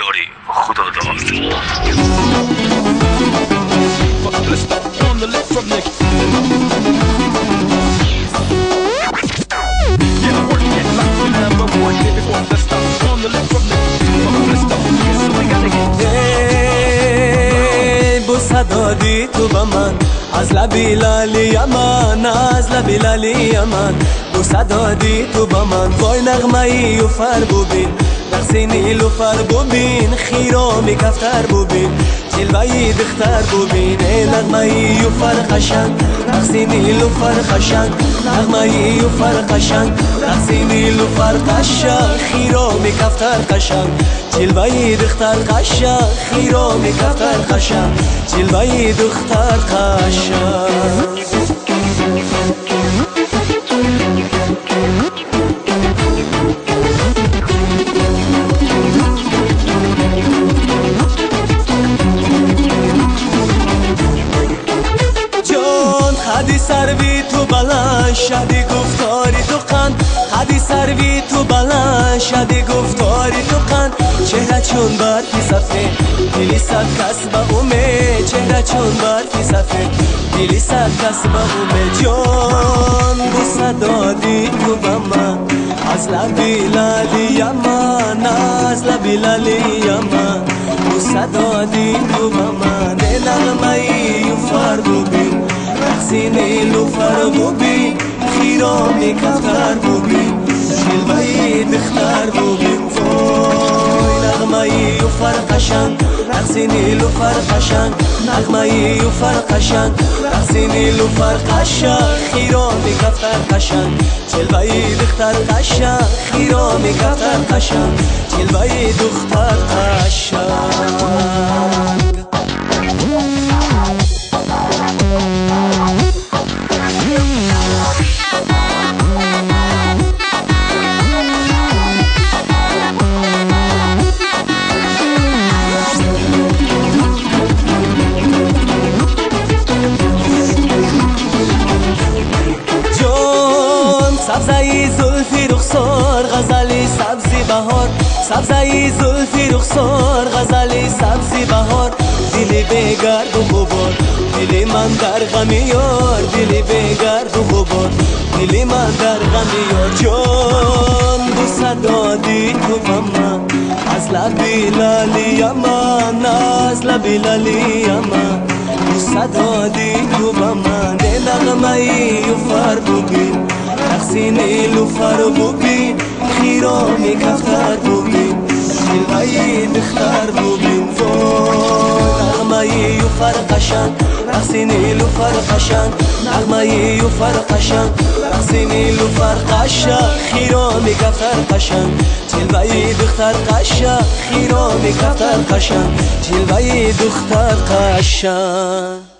Ёри Худо дод. بوسه دادی تو به من از لبی لالی من، از لبی لالی من، بوسه دادی تو به من. وای نغمه ای و فر ببین، رقص نیلوفر ببین، خیرامی کفتر ببین، جلوه دختر ببین. نغمه ای و فر قشنگ، رقص نیلوفر قشنگ، نغمه ای و فر قشنگ، رقص نیلوفر قشنگ، خیرامی کفتر قشنگ، جلوه دختر قشنگ، خیرامی کفتر قشنگ، جلوه دختر قشنگ. قدی سروی تو بلند شدی گفتاری تو قند، قدی سروی تو بلند شدی گفتاری تو قند، چهره چون برفی سفید دلی صد کس به امید، چهره چون برفی سفید دلی صد کس به امید. جان بوسه دادی تو به من از لبی لالی من، از لبی لالی من، بوسه دادی تو به من. نغمه ای و فر ببین، رقص نیلوفر ببین، خیرامی کفتر ببین، جلوه دختر ببین. وای نغمه ای و فر قشنگ، رقص نیلوفر قشنگ، نغمه ای و فر قشنگ، رقص نیلوفر قشنگ، خیرامی کفتر قشنگ، جلوه دختر قشنگ، خیرامی کفتر قشنگ، جلوه دختر قشنگ. سبزی زلفی رخسار غزلی سبزی بهار، سبزی زلفی رخسار غزلی سبزی بهار، دلی بگرد و غبار دلی من در غم یار، دلی بگرد و غبار دلی من در غم یار. جان بوسه دادی تو به من از لبی لالی من، از لبی لالی من، بوسه دادی تو به من. نغمه ای و فر ببین، رقص نیلوفر ببین، خیرامی کفتر ببین، جلوه دختر ببین. وای نغمه ای و فر قشنگ، رقص نیلوفر قشنگ، نغمه ای و فر قشنگ، رقص نیلوفر قشنگ، خیرامی کفتر قشنگ، جلوه دختر قشنگ، خیرامی کفتر قشنگ، جلوه دختر قشنگ.